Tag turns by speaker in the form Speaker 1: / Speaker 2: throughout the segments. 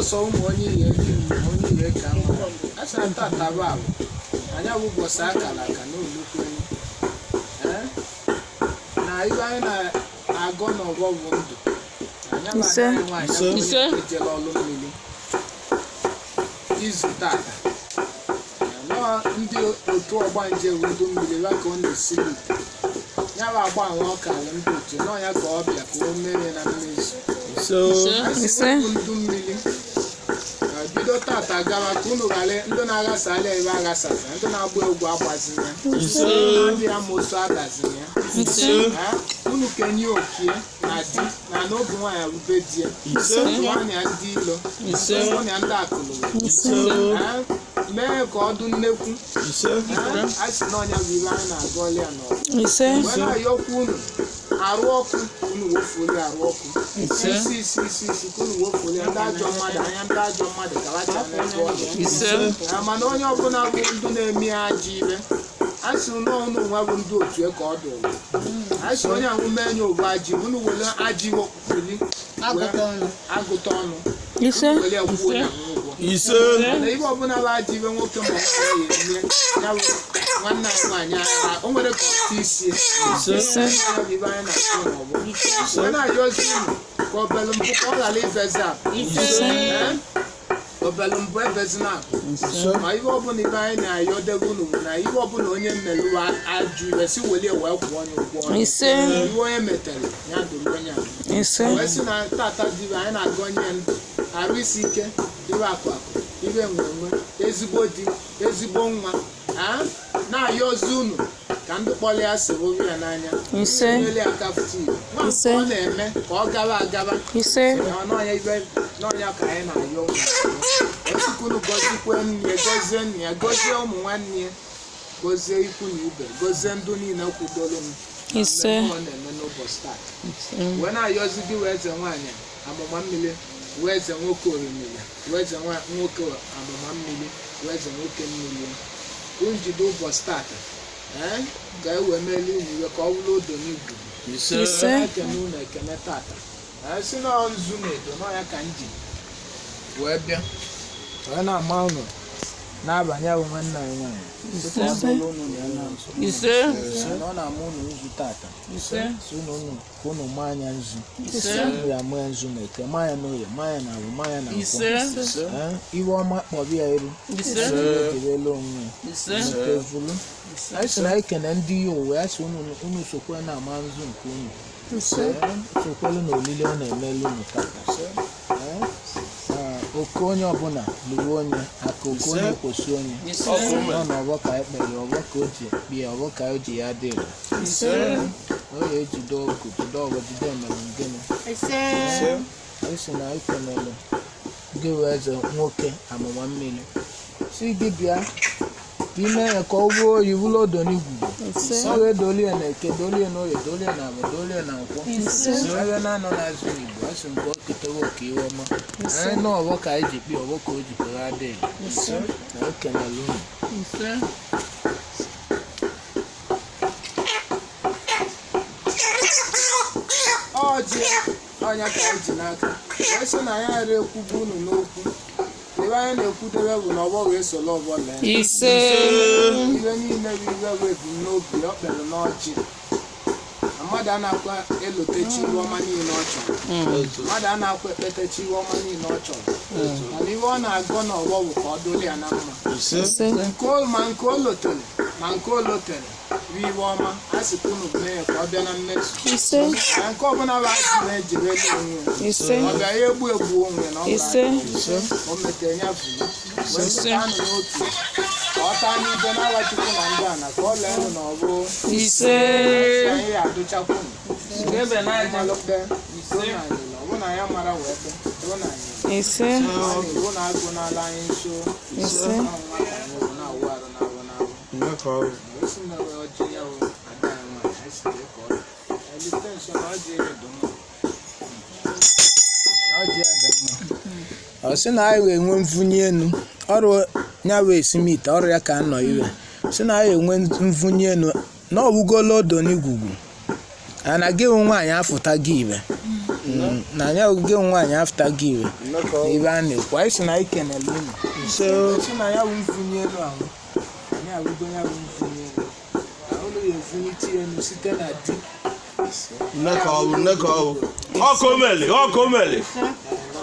Speaker 1: Ọsọ ụmụ onye ihe onye ihe ka mma. A sị na tata bụ abụ anyị bụ ụbọchị akara aka na olukwenye. Ee, na ibe anyị na-agọ n'ọgbọ bụ ndụ. Anyị bụ
Speaker 2: Ise.
Speaker 1: ada anyị nwaanyị bụ onye
Speaker 3: Ise.
Speaker 1: nke jere ọlụ mmiri izu tata. Nọọ ndị otu ọgbanje bụ ndụ mmiri ya ka ọ na-esiri ite. Ya bụ agba anwa ọkara ndị otu nọọ ya ka ọ bịa ka o mere na mmezu.
Speaker 3: Ise.
Speaker 1: Anyị
Speaker 2: Ise.
Speaker 1: si wepụ ndụ mmiri. Bido tata gawa ka unu ghara ndị na-aghasa ala ebe aghasasa, ndị na-agba egwu agbazina ya, ndị na-adị amoosu adazina ya.
Speaker 3: Ise.
Speaker 1: Ee, unu kenye okie na di na n'oge nwaanyị arube di ya.
Speaker 3: Ise.
Speaker 1: Nwaanyị ndị ilo.
Speaker 3: Ise.
Speaker 1: Nwaanyị ndị akụlụwa.
Speaker 3: Ise.
Speaker 1: Ee, mee ka ọ dụ nnekwu. Ee, a sị na ọnya bụ ibe anyị na-agụ ọlịa n'ọgụ.
Speaker 2: Ise.
Speaker 1: Wee na-ayọkwa unu arụ ọkụ, unu wofuli arụ ọkụ.
Speaker 3: Ise.
Speaker 1: Isi isi isi isi ka unu wofuli ndị ajọ mmadụ anya, ndị ajọ mmadụ ka ha chaa n'ebe ọ nọ.
Speaker 3: Ise.
Speaker 1: Ee, mana onye ọbụla bụ ndụ na-eme ajọ ibe, a sị na unu nwa bụ ndị otu ka ọ dụrụ. A sị onye ahụ mee nye obu ajị, unu were ajị wokpuli agụta ọnụ
Speaker 2: Ise.
Speaker 1: were kwuo onye ahụ ụgwọ.
Speaker 4: Ise.
Speaker 1: Na ibe ọbụla bụ ajọ ibe nwoke ma ọ bụ nwaanyị eme ya bụ nwanne anyị nwaanyị a, o nwere ka ọtụ isi.
Speaker 2: Ise.
Speaker 1: Ya bụ ibe anyị na-atụ n'ọgbọ. Wee na-ayọzi unu ka obelu mbụ ka ọ ghara ibezi akụ. Ee? Obelu mbụ ebezina akụ. Ma ibe ọbụla ibe anyị na-ayọdebe unu bụ na ibe ọbụla onye mmerụwa ajọ ibe si welie wee kwụọ onye ụgwọ ọrụ.
Speaker 2: Ise.
Speaker 1: Iwe onye metere ya dụrụ onye ahụ.
Speaker 2: Ise.
Speaker 1: Wee sị na tata dịbe anyị na-agọnye ndụ, arụ isi ike, ibe akụ akụ, ibe nwenwe, ezigbo di, ezigbo nwa, a na-ayọzi unu ka ndị kpọrọ ya si hụrụ ya n'anya.
Speaker 2: Ise.
Speaker 1: Nyere ya aka fụta ibe nwa nke
Speaker 2: Ise.
Speaker 1: ọ na-eme ka ọ gaba agaba.
Speaker 2: Ise.
Speaker 1: Na n'ọnya ibe n'ọnya ka anyị na-ayọ unu. Echukwu unu gọzikwe nne ya, gọzie nne ya, gọzie ụmụ nwanne ya, gọzie ikwu na ibe, gọzie ndụ niile kwudoro m na
Speaker 2: Ise.
Speaker 1: mmemme ọ na-eme n'ụbọchị taa. Wee na-ayọzi gị wee eze nwaanyị amụma mmiri, wee eze nwoke orimiri, wee eze nwoke amụma mmiri, wee eze nwoke mmiri, unu jide ụbọchị tata, ee, ka e wee melie unu iwe ka ọ bụrụ odo n'igwe.
Speaker 4: Ise.
Speaker 2: Ise.
Speaker 1: Ekene unu ekene tata. Ee, si na nzu na edo n'ọnya ka m ji wee bịa wee na-ama unu n'abalị ahụ nwanne anyị nwaanyị. Sị ka ọ bụrụ unu na ya na nso.
Speaker 3: Ise.
Speaker 1: Sị na ọ na-ama unu nzu tata.
Speaker 3: Ise.
Speaker 1: Sị unu unu ka unu maa anya nzu.
Speaker 3: Ise.
Speaker 1: Unu ya maa ya nzu na eke, maa ya n'oye, maa ya na abụ, maa ya na nkwọ.
Speaker 3: Ise.
Speaker 1: Ee, iwe ọma kpọrọ ya iru.
Speaker 3: Ise.
Speaker 1: Ejirela onwe ya.
Speaker 3: Ise.
Speaker 1: Maka evulu. Anyị sị na anyị kene ndị ya uwe, anyị sị unu unu sokwe na-ama nzu nke unu.
Speaker 2: Ise.
Speaker 1: Ee, sokwelu na olili ọ na-emelu unu tata. Ee, na oke onye ọbụla lụrụ onye aka, oke onye kwụsị onye.
Speaker 3: Ise.
Speaker 1: Nọ n'ọgbọ ka anyị kpere, ọgbọ ka o ji kpee, ọgbọ ka o ji ya dị ire.
Speaker 3: Ise.
Speaker 1: Ọ ya ejide ọgụ, jide ọgụ, jide emere ngịnị.
Speaker 2: Ise.
Speaker 1: Anyị sị na anyị kenere gị wee eze nwoke amụma mmiri, si gị bịa ka ime ya ka ọ gbuo oyi bụrụ odo n'igwugwu.
Speaker 2: Ise.
Speaker 1: Ọ wee dolie na eke, dolie na oye, dolie na abụ, dolie na nkwọ.
Speaker 2: Ise.
Speaker 1: Ebe na-anọ n'azụ igbo, a sị m ka ọ ketewe oke iwe ọma. Anyị na ọgbọ ka anyị ji kpee, ọgbọ ka o ji kpere adịghị. Na anyị kenere unu.
Speaker 3: Ise.
Speaker 1: Ọjị ọnya ka anyị ji n'aka wee sị na anyị ghara ekwubu unu n'okwu. Ebe anyị na-ekwudebe bụ na ọgbọ wee solo ọgbọ lee.
Speaker 2: Ise.
Speaker 1: Iwe niile bụ iwe bụ ebumnobi ọ kpere n'ọjị. Na mmadụ a na-akwa elotechi iwe ọma niile ọ chọrọ, mmadụ a na-akwa ekpetechi iwe ọma niile ọ chọrọ, mana iwe ọ na-agọ n'ọgbọ bụ ka ọ doli ya na mma.
Speaker 4: Ise.
Speaker 2: Ise.
Speaker 1: Nke o ma nke o lotere ma nke o lotere bụ iwe ọma, a sị ka unu mee ya ka ọ bịa na mmezu.
Speaker 2: Ise.
Speaker 1: Na nke ọbụla bụ asị na-ejiri elu onwe ya.
Speaker 2: Ise.
Speaker 1: Ọ bịa ya egbu egbu onwe na ọ
Speaker 2: Ise.
Speaker 1: bụ o metere ya buru wee zụta anụ n'otu ka ọ taa n'ibe n'awa Chukwu na ndị ana ka ọ lee nụ na ọ bụ.
Speaker 2: Ise.
Speaker 1: Anyị ya adụchakwunu
Speaker 3: Ebe na-aja.
Speaker 1: malụkpe ruo na anyịla, ọ bụ na ya mara wee kpe ruo na anyịla.
Speaker 2: Ise.
Speaker 1: Anyị ruo na agụ n'ala anyị nso.
Speaker 2: Ise.
Speaker 1: Ọ nwa ka anyị bụ na-awụ arụ na-awụ na-awụ. Esi na wee ọjị ya wụ ada anyị nwaanyị, anyị si lee ka ọ dị. Elite nso na ọjị ya dị mma. Ọjị ya dị mma. Ọ sị na anyị wee nwee mvunye enu ọrụ ya wee simiti ọrụ ya ka nọ iwe sị na anyị enwe mvunye enu na ọwụgolo odo n'igwugwu ana gị wụ nwaanyị afụta gị ibe. Na ya oge nwaanyị afta gị iwe na ibe a na-ekwu anyị sị na anyị kenele unu sị na ya bụ mfunye elu ahụ anyị arụgo ya bụ mfunye elu na unu ya efunite elu site na di.
Speaker 2: Nne ka ọ bụ, nne ka ọ bụ. Ọkụ omeli, ọkụ omeli.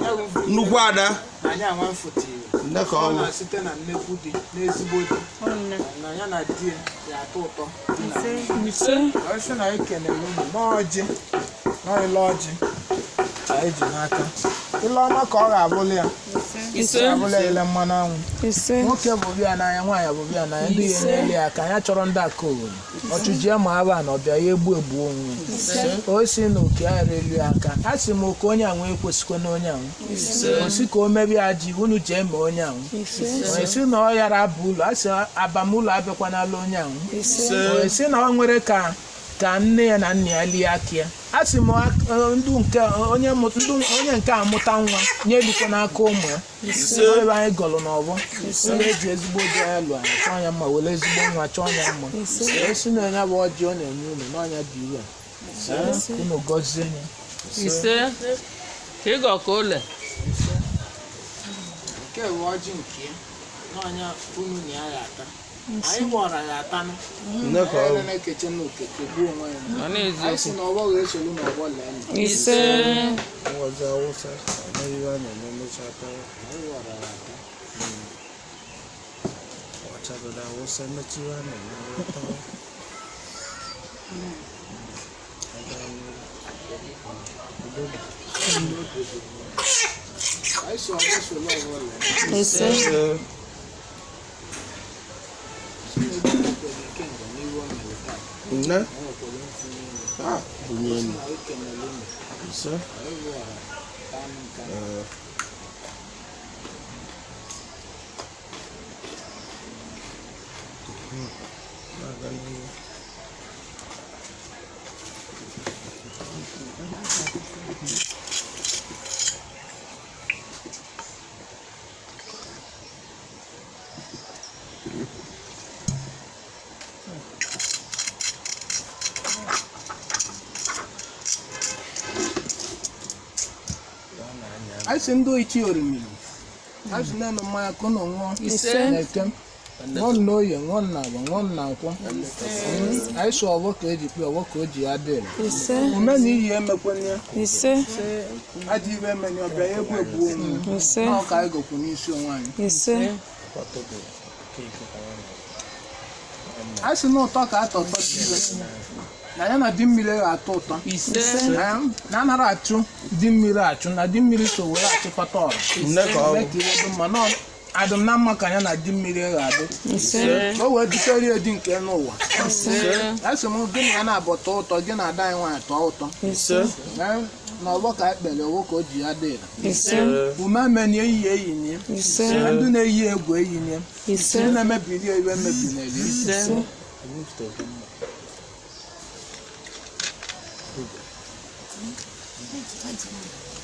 Speaker 1: Ya bụ mfunye
Speaker 2: Nnukwu ada.
Speaker 1: na anyị anwa mfụtiri
Speaker 2: Nne ka ọ
Speaker 1: ọ
Speaker 2: bụ.
Speaker 1: na site na nnekwu di na ezigbo di na ya na di ya atọ ụtọ di na nwunye.
Speaker 3: Ise.
Speaker 1: Ọ sị na anyị kenere unu n'ọjị n'ọile ọjị anyị ji n'aka ile ọma ka ọ ga-abụli ya.
Speaker 3: Ise.
Speaker 1: Abụla ya ile mmanụ anwụ.
Speaker 3: Ise.
Speaker 1: Nwoke bụ bịa n'anya, nwaanyị bụ bịa n'anya, ndị ya enyela ya aka ya chọrọ ndị aka obodo ọchụjie ma aba na ọbịa ya egbu egbu onwe o si na oke aghara elu ya aka a sị m oke onye anwụ ekwesịkwa na onye anwụ o si ka o mebie ji unu jee mee onye anwụ
Speaker 3: Ise.
Speaker 1: o si na ọ yara aba ụlọ a sị abamụlọ abịakwanala onye anwụ
Speaker 3: Ise.
Speaker 1: o si na ọ nwere ka ka nne ya na nna ya lie aka ya a sị m ndụ nke onye ndụ onye nke amụta nwa nye elikwa n'aka ụmụ ya ebe anyị gọlụ n'ọgbọ onye eji ezigbo di ya lụọ anya chọọ ya mma were ezigbo nwa chọọ ya mma esi na ya bụ ọjị ọ na-enye unu n'ọnya dị ire unu gọzie ya.
Speaker 3: Ise. Ka ịgọ ka ole.
Speaker 1: Nke bụ ọjị nke ya n'ọnya unu na ya ya ata anyị gbọrọ ya atanụ.
Speaker 2: Nne ka ọ bụ.
Speaker 1: Na-ekeche na oke kegbuo onwe ya.
Speaker 3: Ọ na-eziokwu.
Speaker 1: Anyị si na ọgbọ ga-esolu na ọgbọ lee.
Speaker 3: Ise.
Speaker 2: Ngọzi Awụsa, eme ihe a na-eme mechaa tawa.
Speaker 1: Anyị ghọrọ ya ata.
Speaker 2: Ọchagodo Awụsa emecha ihe a na-eme tawa.
Speaker 1: Anyị si ọgbọ solu ọgbọ lee.
Speaker 3: Ise.
Speaker 2: Nne? Ah, bunye m. Ise. Ee. Na-aga n'ihu.
Speaker 1: Anyị si ndị ichie orimiri anyị si na-enu mmanya ka unu ṅụọ.
Speaker 3: Ise.
Speaker 1: Na-eke ṅụọ na oye, ṅụọ na agwa, ṅụọ na nkwọ. Anyị si ọgbọ ka eji kpee ọgbọ ka o ji ya dịrị.
Speaker 3: Ise.
Speaker 1: Ume na iyi emekwenye.
Speaker 3: Ise.
Speaker 1: Ajọ ibe emenye ọbịa ya egbu egbu onwe.
Speaker 3: Ise.
Speaker 1: Na ọka anyị gokwu n'isi onwe anyị.
Speaker 3: Ise.
Speaker 1: Anyị si na ụtọ ka atọ ụtọ dị ire na ya na di mmiri ga-atọ ụtọ.
Speaker 3: Ise.
Speaker 1: Na anara achụ di mmiri achụ na di mmiri so were achịkọta ọra.
Speaker 2: Nne ka ọ
Speaker 1: Eme
Speaker 2: bụ.
Speaker 1: ka iwe dị mma nọ adụm na mma ka ya na di mmiri ga-adị.
Speaker 3: Ise.
Speaker 1: Ka o wee dutere ya di nke n'ụwa.
Speaker 3: Ise.
Speaker 1: A sị m gị na ya na-abụ tọọ ụtọ, gị na ada anyị nwaanyị tọọ ụtọ.
Speaker 3: Ise.
Speaker 1: Ee, na ọgbọ ka anyị kpere ọgbọ ka o ji ya dị ire.
Speaker 3: Ise.
Speaker 1: Ume amenie iyi eyinye.
Speaker 3: Ise.
Speaker 1: Ndị na-eyi egwu eyinye.
Speaker 3: Ise.
Speaker 1: Ndị na-emebiri ya iwe mebinere.
Speaker 3: Ise.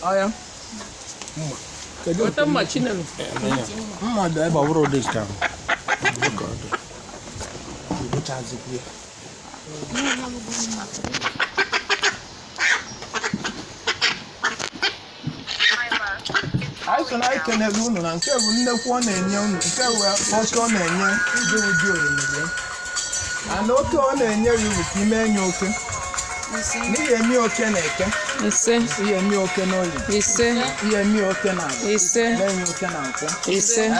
Speaker 1: Ọya. Kedu
Speaker 3: Weta mma Chinelo.
Speaker 1: mma dị ebe
Speaker 2: Ọ bụrụ ụdị nke ahụ. Ka ọ dị. Igbochazikwu ya.
Speaker 1: Anyị so na anyị kenere unu na nke bụ nnekwu ọ na-enye unu, nke bụ oke ọ na-enye ndị ụdị orimiri ana oke ọ na-enye gị bụ ka ime enye oke n'ihi eme oke na eke.
Speaker 3: Ise.
Speaker 1: Ihe eme oke n'oyi.
Speaker 3: Ise.
Speaker 1: Ihe eme oke na agwa.
Speaker 3: Ise.
Speaker 1: Na-enye oke na nkwụ.
Speaker 3: Ise.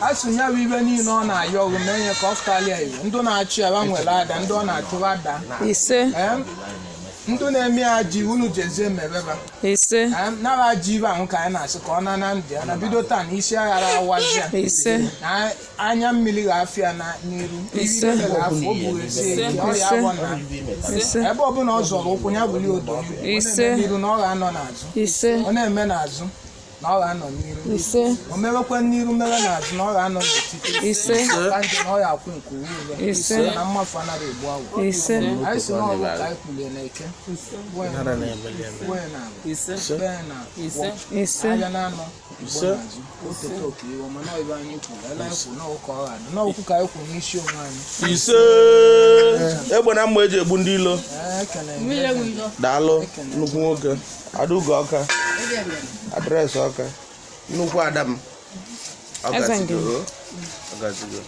Speaker 1: A sị ya bụ ibe niile ọ na-ayọ ọgụ ma enye ka ọ fụtalịa iwe ndị na-achụ ya ba nwere ada ndị ọ na-achụba ada.
Speaker 3: Ise.
Speaker 1: Ee, ndị na-eme ya ji unu jezie mebeba.
Speaker 3: Ise.
Speaker 1: Nara ji ibe ahụ ka anyị na-asị ka ọ na na ndị ya na bido taa na isi aghara awazi ya.
Speaker 3: Ise.
Speaker 1: Na anya mmiri ga-afịa na n'iru.
Speaker 3: Ise.
Speaker 1: Ire ga-afụ o buru esi ike ọ ya abọ na
Speaker 3: Ise.
Speaker 1: ebe ọbụla ọ zọrọ ụkwụ ya bulie odo n'iru. Ọ
Speaker 3: Ise.
Speaker 1: na-eme n'iru na ọ ga-anọ n'azụ.
Speaker 3: Ise.
Speaker 1: Ọ na-eme n'azụ na ọ ga-anọ n'iru.
Speaker 3: Ise.
Speaker 1: O mewekwa n'iru mewe n'azụ na ọ ga-anọ n'etiti.
Speaker 3: Ise.
Speaker 1: Ka ndị na ọ ya akwụ nke uwe.
Speaker 3: Ise.
Speaker 1: Na mmafu anaghị egbu awọ.
Speaker 3: Ise.
Speaker 1: Anyị si n'ọrụ ka anyị kwulie na eke
Speaker 2: Nara na-emeli eme.
Speaker 1: wee na agwa
Speaker 3: Ise.
Speaker 1: wee na
Speaker 3: Ise.
Speaker 1: agwọ
Speaker 3: Ise.
Speaker 1: abịa na-anọ igbo n'azụ oketa oke iwe mana ọ ibe anyị kwuru ele anyị kwuru n'ụka ọ ga-adị n'okwu ka anyị kwuru n'isi onwe anyị.
Speaker 2: Ise. Egbe na mma eji egbu ndị ilo.
Speaker 1: Ee, ekele m.
Speaker 2: Daalụ nnukwu nwoke. Adaugo Ọka. Adreesị Ọka. Nnukwu ada m. Ọ
Speaker 4: Eze
Speaker 2: gazigo.
Speaker 4: Ngene.
Speaker 2: Ọ gazigo.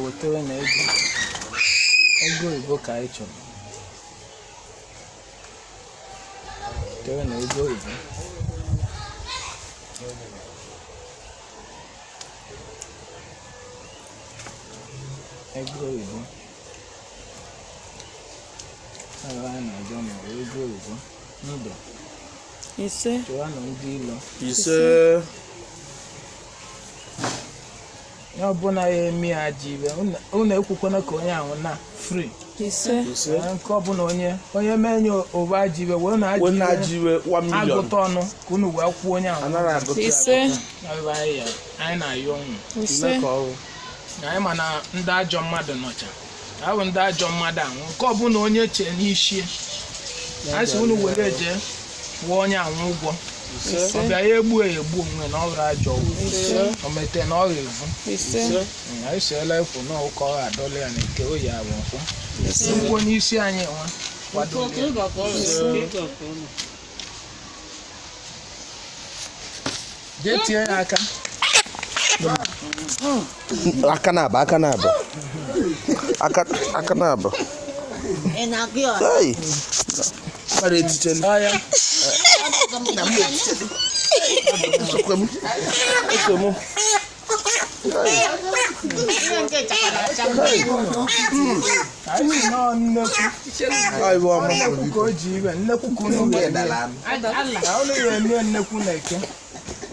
Speaker 1: Wetara na ego ego oyibo ka anyị chọrọ. Wetara na ego oyibo. Ego oyibo. Ebe anyị na-ajọ ma ọ bụ ego oyibo. Ndụ.
Speaker 4: Ise.
Speaker 1: Chụwanụ ndị ilo.
Speaker 2: Ise.
Speaker 1: Ya ọbụla ya emi ya ajọ ibe, unu ekwukwana ka onye ahụ na free.
Speaker 4: Ise.
Speaker 2: Ise.
Speaker 1: Ee, nke ọbụla onye onye mee nye ụba ajọ ibe wee na ajọ
Speaker 2: Wee na
Speaker 1: ibe
Speaker 2: ajọ iwe 1 million.
Speaker 1: agụta ọnụ ka unu wee kwụọ onye ahụ.
Speaker 2: Anaghị agụta ya
Speaker 4: Ise.
Speaker 2: agụta.
Speaker 1: Ya bụ anyị ya anyị na-ayọ unu.
Speaker 4: Ise.
Speaker 2: Nne ka ọ bụ.
Speaker 1: Na anyị ma na ndị ajọ mmadụ nọcha abụ ndị ajọ mmadụ anwụ nke ọbụla onye chee n'isi anyị sị unu were jee kwụọ onye anwụ ụgwọ.
Speaker 4: Ise.
Speaker 1: Ọ bịa ya egbu ya egbu onwe na ọ bụrụ ajọ ọgwụ o mete na ọ ga-evu.
Speaker 4: Ise.
Speaker 1: Anyị siela ekwu na ụka ọ ga-adọla ya na nke oyi abụ nkwụ nnukwu onye isi anyị nwa kwado ya. Jee tie ya aka.
Speaker 2: Aka na-aba, aka na-aba. Aka aka na-aba.
Speaker 5: Ị na-agụ ya?
Speaker 2: Hey! Mmadụ etichelu.
Speaker 1: Ọ ya.
Speaker 2: Na m etichelu. Esokwe m. Eso m. Hey!
Speaker 5: Ihe nke chakwara acha.
Speaker 2: Hey!
Speaker 1: Anyị si nọọ nnekwu.
Speaker 2: Ọ iwe ọma.
Speaker 1: Nnekwu ka o ji iwe nnekwu ka unu ga-eme. Na unu ga-eme nnekwu na eke,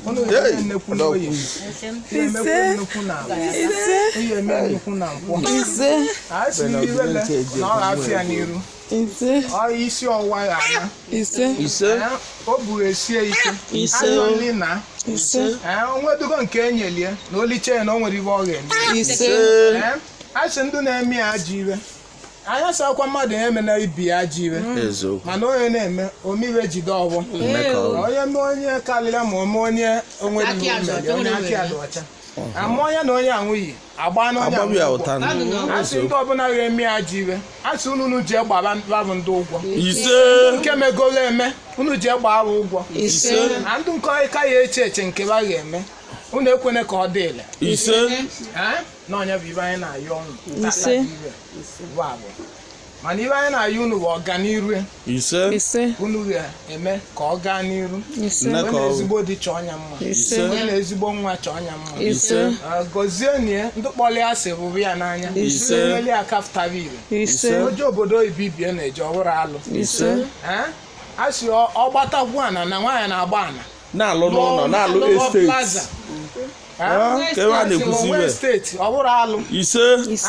Speaker 1: unu ga-eme
Speaker 2: Hey!
Speaker 1: nnekwu na oye, unu ga-emekwa nnukwu na agwa,
Speaker 4: Ise.
Speaker 1: unu ga-eme nnukwu na nkwọ.
Speaker 4: Ise.
Speaker 1: Anyị si ndị iwele na ọ ga-afịa n'iru.
Speaker 4: Ise.
Speaker 1: Ọ isi ọwụwa ya ana.
Speaker 4: Ise.
Speaker 2: Ise.
Speaker 1: Ee, o buru esie ike.
Speaker 2: Ise.
Speaker 1: Ajọ nri na
Speaker 4: Ise.
Speaker 1: ee, onwedugo nke enyelie na oliche ya na o nwere iwe ọ ga-eme.
Speaker 4: Ise.
Speaker 1: Ee, a sị ndị na-eme ya ajọ iwe anya sakwa mmadụ na-eme na ibi ya ajọ iwe,
Speaker 2: Eziokwu.
Speaker 1: mana onye na-eme omeiwe jide ọgbọ.
Speaker 2: Nne ka ọ bụ.
Speaker 1: Onye mee onye karịrị ma ome onye onwere
Speaker 5: Aka
Speaker 1: ihe
Speaker 5: ya
Speaker 1: o
Speaker 5: dị
Speaker 1: mere,
Speaker 5: ọcha,
Speaker 1: onye aka ya dị ọcha ama onye na onye anwụghị agba na onye
Speaker 2: Agbabi ya
Speaker 1: anwụ
Speaker 2: ụta.
Speaker 1: ụgwọ. A sị ndị ọbụla ga-eme ya ajọ iwe, a sị unu unu jee gbaba babụ ndị ụgwọ
Speaker 2: Ise.
Speaker 1: nke megolo eme, unu jee gbaa ha ụgwọ.
Speaker 4: Ise.
Speaker 1: Na ndị nke ka ya eche eche nke ba ga-eme, unu ekwene ka ọ dị ile.
Speaker 2: Ise.
Speaker 1: Ee, na onye bụ ibe anyị na-ayọ unu.
Speaker 4: Ise.
Speaker 1: Bụ abụọ. Mana ibe anyị na-ayọ unu bụ ọganiru.
Speaker 2: Ise.
Speaker 4: Ise.
Speaker 1: Unu ga-eme ka ọ gaa n'iru.
Speaker 4: Ise.
Speaker 2: Nne ka
Speaker 1: Onye
Speaker 2: ọ bụ.
Speaker 1: ezigbo di chọọ ọnya mma,
Speaker 4: Ise.
Speaker 1: onye na ezigbo nwa chọọ ọnya mma.
Speaker 4: Ise.
Speaker 1: Ee, gọzie nie ndị kpọrọ ya asị bụrụ ya n'anya.
Speaker 2: Ise.
Speaker 1: Ndị meli ya kaftara ire.
Speaker 4: Ise.
Speaker 1: Oje obodo oyibo ibie na-eje ọhụrụ alụ.
Speaker 4: Ise.
Speaker 1: Ee, a sị ọ gbatakwu ana na nwaanyị na-agba ana
Speaker 2: Na-alụ n'ụlọ, na-alụ
Speaker 1: Lụọ plaza.
Speaker 2: estate. Ah, ka ebe a na-ekwusi
Speaker 1: Onwe
Speaker 2: ibe.
Speaker 1: steeti ọ bụrụ alụ.
Speaker 2: Ise.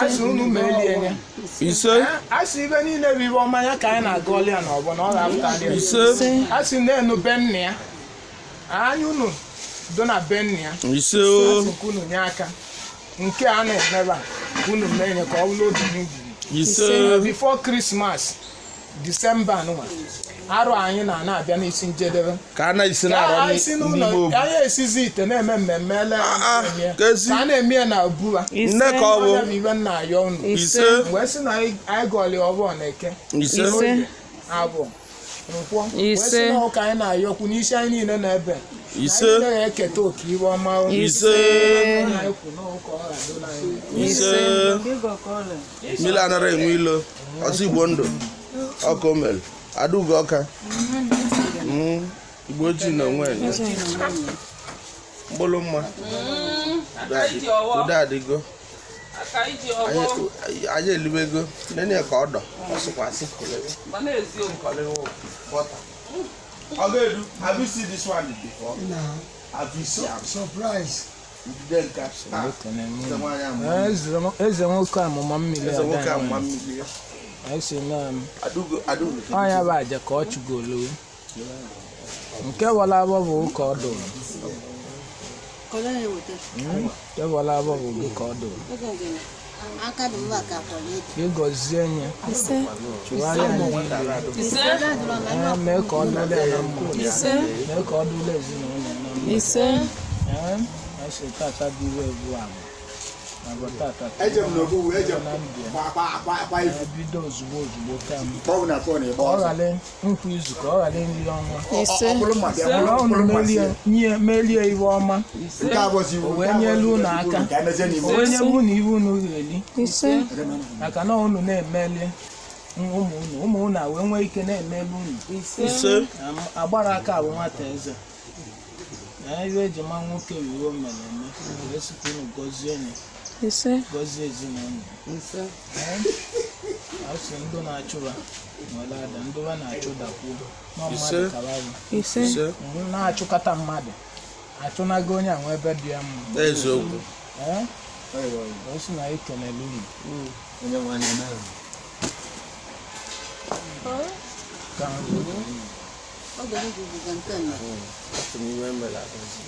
Speaker 1: A sị unu melie ya.
Speaker 2: Ise.
Speaker 1: A sị ibe niile bụ ibe ọma ya ka anyị na-agọli ya n'ọgbọ na ọ ga-apụtali ya.
Speaker 2: Ise.
Speaker 1: A sị na-enu be nna ya, anya unu do na be nna ya.
Speaker 2: Ise o.
Speaker 1: A sị ka unu nye aka nke a na-emebe a, ka unu mee ya ka ọ bụrụ obi n'ugwu.
Speaker 2: Ise.
Speaker 1: Before Christmas, Disemba nụnwa arụ anyị na na-abịa n'isi njedebe.
Speaker 2: Ka a na-esi
Speaker 1: Ka
Speaker 2: na-arụ
Speaker 1: anyị si
Speaker 2: n'ime
Speaker 1: n'ụlọ
Speaker 2: obu.
Speaker 1: anyị esizi ite na-eme mmemme ele
Speaker 2: Ah, ah,
Speaker 1: eme
Speaker 2: ka ezi.
Speaker 1: ka a na-eme ya na ubuwa.
Speaker 2: Nne ka ọ bụ.
Speaker 1: Onye bụ ibe nna ayọ unu.
Speaker 2: Ise.
Speaker 1: Wee sị na anyị gọli ọbụ na eke.
Speaker 2: Ise.
Speaker 4: Ise.
Speaker 1: Abụọ, nkwọ. Wee sị
Speaker 4: Ise.
Speaker 1: na ụka anyị na-ayọkwu n'isi anyị niile na ebe
Speaker 2: Ise.
Speaker 1: anyị na-eketa oke iwe ọma o.
Speaker 2: Ise.
Speaker 1: Anyị kwu n'ụka ọ ga-adụla anyị.
Speaker 2: Ise. Mmiri anara enwe ilo. Ọsọ Igbo ndụ. Ọka o mere. Adaugo Ọka. Igbo ojii na onwe ya. Mkpụrụ mma. Udo adịgo.
Speaker 3: Aka iji ọwọ.
Speaker 2: Anyị elibego. Nene ya ka ọ dọ. Ọ sịkwasị.
Speaker 3: Mana eziokwu.
Speaker 2: Ogedu, have you seen this one before?
Speaker 6: No.
Speaker 2: Have you seen am?
Speaker 6: Surprise.
Speaker 2: Njide nka. Eze nwaanyị amụma.
Speaker 1: Eze nwoke amụma mmiri.
Speaker 2: Eze nwoke
Speaker 1: ada
Speaker 2: amụma
Speaker 1: anyị.
Speaker 2: mmiri.
Speaker 1: Anyị si na
Speaker 2: Adaugo, Adaugo.
Speaker 1: ọnya bụ aja ka ọ chụgolu nke wala abọ bụ ụka ọ dụrụ. Nke wala abọ bụ gị ka ọ dụrụ.
Speaker 5: Ego ngene. Aka dị mma ka kwọrọ ede.
Speaker 1: Ka ị gọzie nye,
Speaker 4: Ise.
Speaker 1: chụgharịa ndị iro.
Speaker 3: Ise.
Speaker 1: Ee, mee ka ọ dụla ya na mma.
Speaker 4: Ise.
Speaker 1: Mee ka ọ dụla ezinụlọ ya na mma.
Speaker 4: Ise.
Speaker 1: Ee, esi tata bụ iwe bụ agba agba tata
Speaker 6: Eje m n'obu, eje m
Speaker 1: na ndụ ya.
Speaker 6: kwa kwa kwa kwa ifu.
Speaker 1: Ee, bido ozugbo ozugbo kamgbe
Speaker 6: Kpọọ na fon ịgba
Speaker 1: ka ọ
Speaker 6: ọsọ.
Speaker 1: ghara nkwa izu, ka ọ ghara nri ọnwa.
Speaker 4: Ise.
Speaker 6: Ọ bụrụ mma bịa,
Speaker 1: Ka
Speaker 6: bụrụ
Speaker 1: unu
Speaker 6: bụrụ mma
Speaker 1: melie
Speaker 6: sie.
Speaker 1: nye melie iwe ọma.
Speaker 6: Nke a bụzi iwu,
Speaker 1: O wee
Speaker 6: nke a
Speaker 1: nyelu
Speaker 6: bụzi
Speaker 1: unu
Speaker 6: iwu,
Speaker 1: aka.
Speaker 6: nke a mezie n'iwu.
Speaker 1: O wee nye unu iwe unu ga-eli.
Speaker 4: Ise.
Speaker 1: Maka na unu na-emeli ụmụ unu, ụmụ unu a wee nwee ike na-emeli unu.
Speaker 2: Ise.
Speaker 1: Agbara aka bụ nwata eze na iwe eji ma nwoke iwe o mere eme, wee sị ka unu gọzie onye
Speaker 4: Ise.
Speaker 1: gọzie ezinụlọ. A sị ndụ na-achụba nwere ada, ndụ ha na-achụ dakwuo nọ mmadụ
Speaker 2: Ise.
Speaker 1: kara arụ.
Speaker 4: Ise.
Speaker 2: Ise.
Speaker 1: Mgbe na-achụkata mmadụ achụnago onye a nwe ebe dị ya mma.
Speaker 2: Eziokwu.
Speaker 1: Ee, wee sị na anyị kelele unu. Ka
Speaker 5: Oge m gugugo nke mere.
Speaker 2: Asị m iwe mere agọzi.